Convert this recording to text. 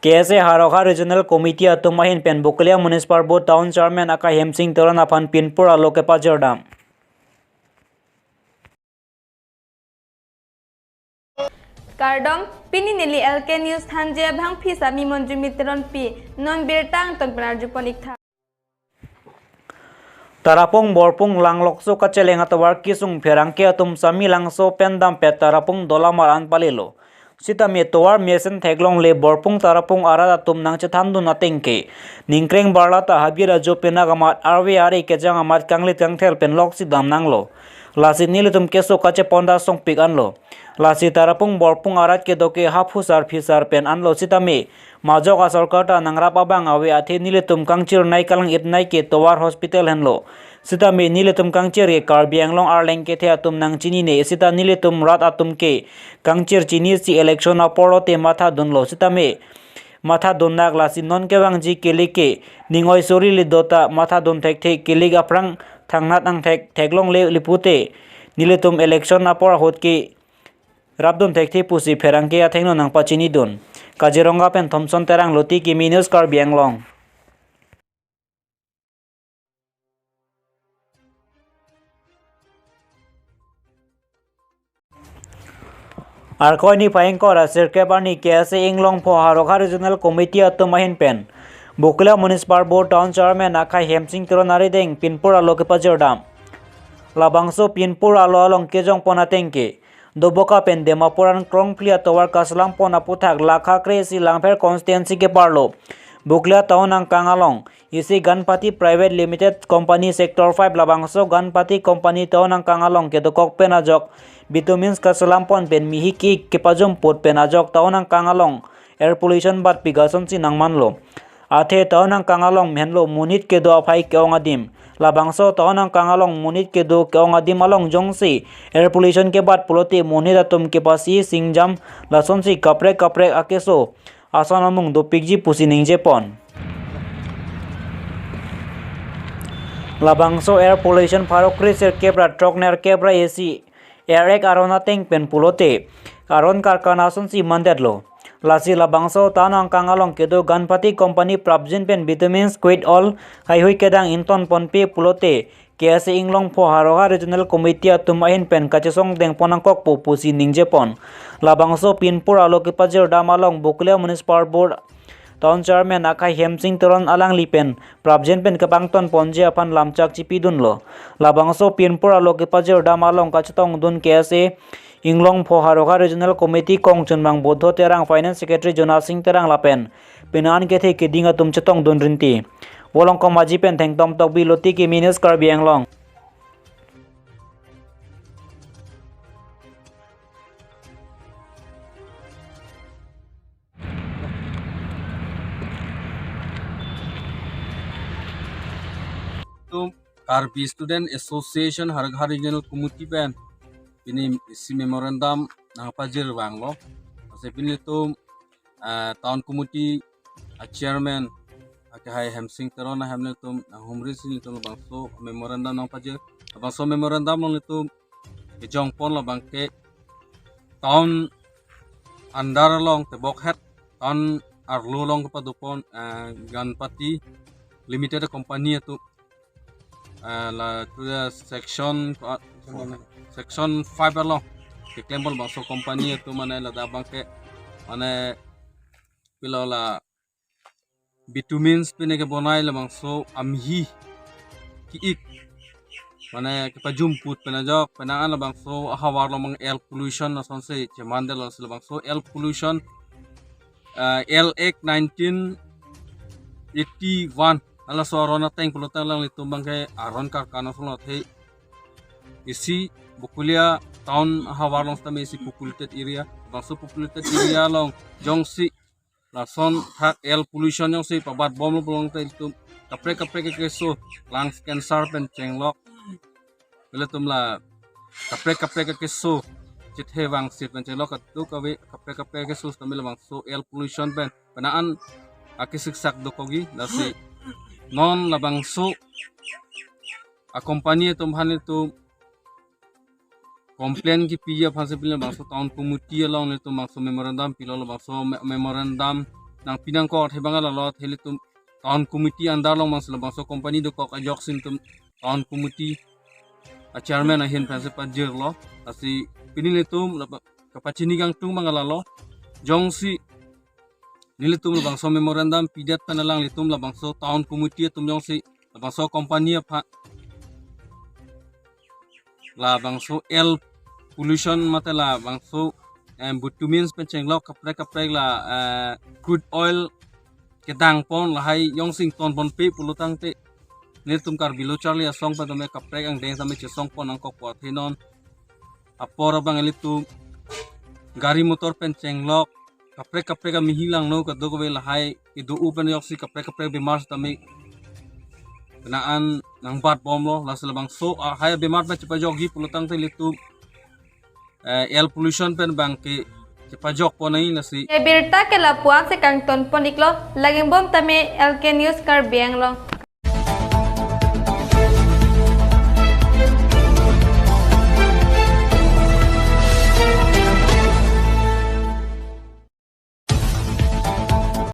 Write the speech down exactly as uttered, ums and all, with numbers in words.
K S A Haroha Regional Committee atum ahin pen Bokolia Municipal Board Town Chairman Akai Hemsing Teron aphan pinpur alo kepajirdam. Kardom, pini neli L K News thanji abangpi sami Monjumi Teronpi, non birta angton pen arjupon iktha. Tarapung Borpung Langlokso kacheleng atovar kesung pherangke atum sami Langso pen dampet Tarapung dolamar an palelo. Sitame tovar mesen theklongle Borpung Tarapung arat atum nangchethandun atengke, ningkreng barlata habir ajo pen akamat arve are kejang amat kanglit kangthel pen loksi damnanglo. Lasi nelitum keso kachepon ta songpik anlo. Lasi Tarapung Borpung arat kedo ke haphusar phisar pen anlo sitame majok asorkar ta nangrap abang ave athe nelitum kangchirnei kalang-itnei ke tovar hospital henlo. Sitame nelitum kangchir ke Karbi Anglong arleng kethe atum nangchinine sita nelitum rat atum ke kangchir chinisi election apor lote mathadunlo sitame mathadun nak lasi non kevangji kelik ke ning oi suri le dota mathadun thekthe kelik aphrang thangnat angthek theklongle lipute nelitum election apor ahut ke rapdun thekthe pusi pherangke athengno nangpachinidun. Kaziranga pen Thomson Terang, Loti Kimi News, Karbi Anglong. Arkoi niphai ingkoi ra sirkep arni K S A Inglongpho Haroha Regional Committee atum ahin pen Bokolia Municipal Board Town Chairman Akai Hemsing Teron arideng pinpur alo kepajirdam. Labangso pinpur alo along kejongpon atengke, Doboka pen Dimapur an krongphli atovar kaselampon aputhak lakha kre-isi Langpher constituency keparlo Bokolia town angkang along isi Ganpati Private Limited Company Sector five labangso Ganpati Company town angkang along kedokok pen ajok bitumins kaselampon pen mihi ki-ik kepajumput pen ajok town angkang along air pollution batpik asonsi nangmanlo. Athe town angkang along henlo monit kedo aphai ke-ong adim. Labangso town angkang along monit kedo ke-ong adim along jongsi air pollution kebat pulote monit atum kepasi singjam lasonsi kaprek kaprek akeso ason amung dopikji pusi ningjepon. Labangso air pollution pharo kre sirkep ra throk nerkep ra isi air ek aron ateng pen pulote aron karkana asonsi mandetlo. Lasi labangso town angkang along kedo Ganpati Company prapjin pen bitumins quit all haihui kedang inton ponpe pulote K S A Inglongpho Haroha Regional Committee atum ahin pen kachesong dengpon nangkokpo pusi ningjepon. Labangso pinpur alo kepajirdam along Bokolia Municipal Board Town Chairman Akai Hemsing Teron alangli pen prapjin pen kepangton ponji aphan lamchak chipidunlo. Labangso pinpur alo kepajirdam along kachetongdun K S A Inglongpho Haroha Regional Committee kongchunbang Bodho Terang, Finance Secretary Jona Sing Terang lapen penang an kethe keding atum chetongdun rinti. Volongkom Aji pen Thengtom Tokbi, Loti Kimi News, Karbi Anglong. Itum Karbi Student Association Haroha Regional Committee pen pini isi memorandum nangpajir vanglo. Lasi pini itum, eh, Town Committee a Chairman Akai Hemsing Teron ahem nelitum nanghumri si nelitum labangso memorandum nangpajir. Labangso memorandum along nelitum kejongpon labangke town under along tebokhet town arlo along kepadopon, eh, Ganpati Limited Company atum, eh, la tu ya section, ah, section five along keklempon labangso company atum mane ladak abangke mane pilo la bitumins pine kebonai labangso amihi ki-ik mane kepajumput pen ajok penang an labangso ahavar along abang air pollution asonsi chemandetlo. Lasi labangso air pollution, eh, L Act nineteen eighty-one halaso aron ateng pulote alanglitum abangke aron karkana asonlo athe isi Bokolia town ahavar along sitame isi populated area, labangso populated area along jongsi lason thak air pollution jongsi pabat bomlo pulote ilitum kaprek kaprek akeso, lungs cancer pen chenglok. Ilitum la kaprek kaprek akeso, chithevang sit pen chenglok kadokave kaprek kaprek akeso sitame labangso air pollution pen penang an akesiksak dokokji. Lasi non labangso a company atum aphan itum complain kipiji aphansi pini labangso town committee along nelitum labangso memorandum pilo. Labangso me-, memorandum nangpi nangkok athe abang lalo, athe ilitum town committee under along abangsi labangso company dokok ajoksi ilitum town committee a chairman ahin pensi pajirlo. Lasi pini ilitum laba-, kapachini kangtung abang lalo, jongsi nelitum labangso memorandum pidet pen alanglitum labangso town committee atum jongsi labangso company aphan labangso air pollution mate labangso, eh, bitumen pen chenglok kaprek kaprek la, eh, crude oil kedang pon lahai jongsi ington ponpe pulo tangte nelitum Karbi Lo Charli Asong pen tame kaprek angdeng tame chesong pon nangkokpo, athe non apor abang ilitum gari motor pen chenglok kaprek kaprek amihi langno kadokave lahai kedo-o pen ajoksi kaprek kaprek bemar tame kenaan nangbatbomlo. Lasi labangso, ah, lahai bemar pen chepajokji pulo tangte ilitum, eh, air pollution pen abangke chepajok pon nangji. Lasi ke birta ke lapu-an si kangton pon-iklo. Lake angbong tame L K News Karbi Anglong.